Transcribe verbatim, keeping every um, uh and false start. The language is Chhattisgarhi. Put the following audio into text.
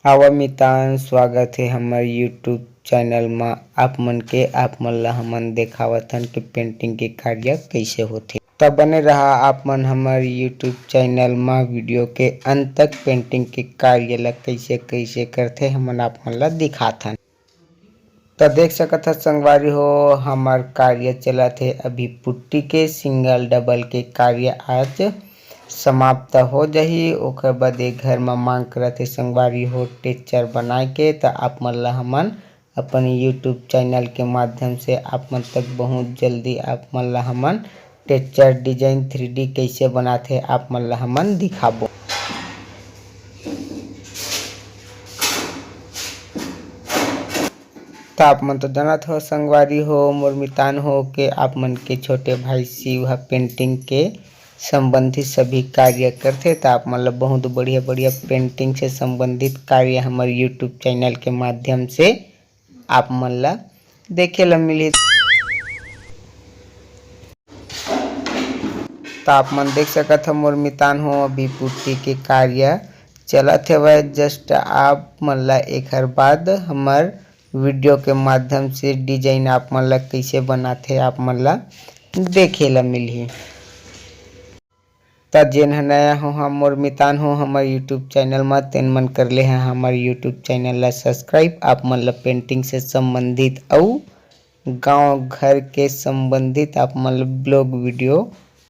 आवा मितान, स्वागत हे हमर YouTube चैनल मा। आप मन के, आप मन ला हमन देखावत हन कि पेंटिंग के कार्य कइसे होथे। त बने रहा आप मन हमर YouTube चैनल मा वीडियो के अंत तक। पेंटिंग के कार्य ला कइसे कइसे करथे, हमन आप मन ला दिखात हन। त देख सकत ह संगवारी हो, हमर कार्य चलत हे अभी पुट्टी के, सिंगल डबल के कार्य आज समाप्त हो जाही। ओकर बाद एक घर म मांग करत हे संगवारी हो टेक्चर बनाए के, त आप मन ला हमन अपन YouTube चैनल के माध्यम से आप मन तक बहुत जल्दी आप मन ला हमन टेक्चर डिजाइन थ्री डी कइसे बनाथे, आप मन ला हमन दिखाबो। त आप मन तो जानत हो संगवारी हो, मोर मितान हो के आप मन के छोटे भाई शिव ह पेंटिंग के संबंधित सभी कार्य करथे। त आप मन ला बहुत बढ़िया बढ़िया पेंटिंग से संबंधित कार्य हमर YouTube चैनल के माध्यम से आप मन ला देखे ला मिलही। त आप मन देख सकत ह मोर मितान हो, अभी पुट्टी के कार्य चलत हवय। जस्ट आप मन ला एखर बाद हमर वीडियो के माध्यम से डिजाइन आप मन ला कइसे बनाथे, आप मन ला देखे ला मिलही। त जेन ह नया हो, हम मोर मितान हो हमर YouTube चैनल म, तेन मन कर ले ह हमर YouTube चैनल ला सब्सक्राइब। आप मन ला पेंटिंग से संबंधित अउ गांव घर के संबंधित आप मन ला ब्लॉग वीडियो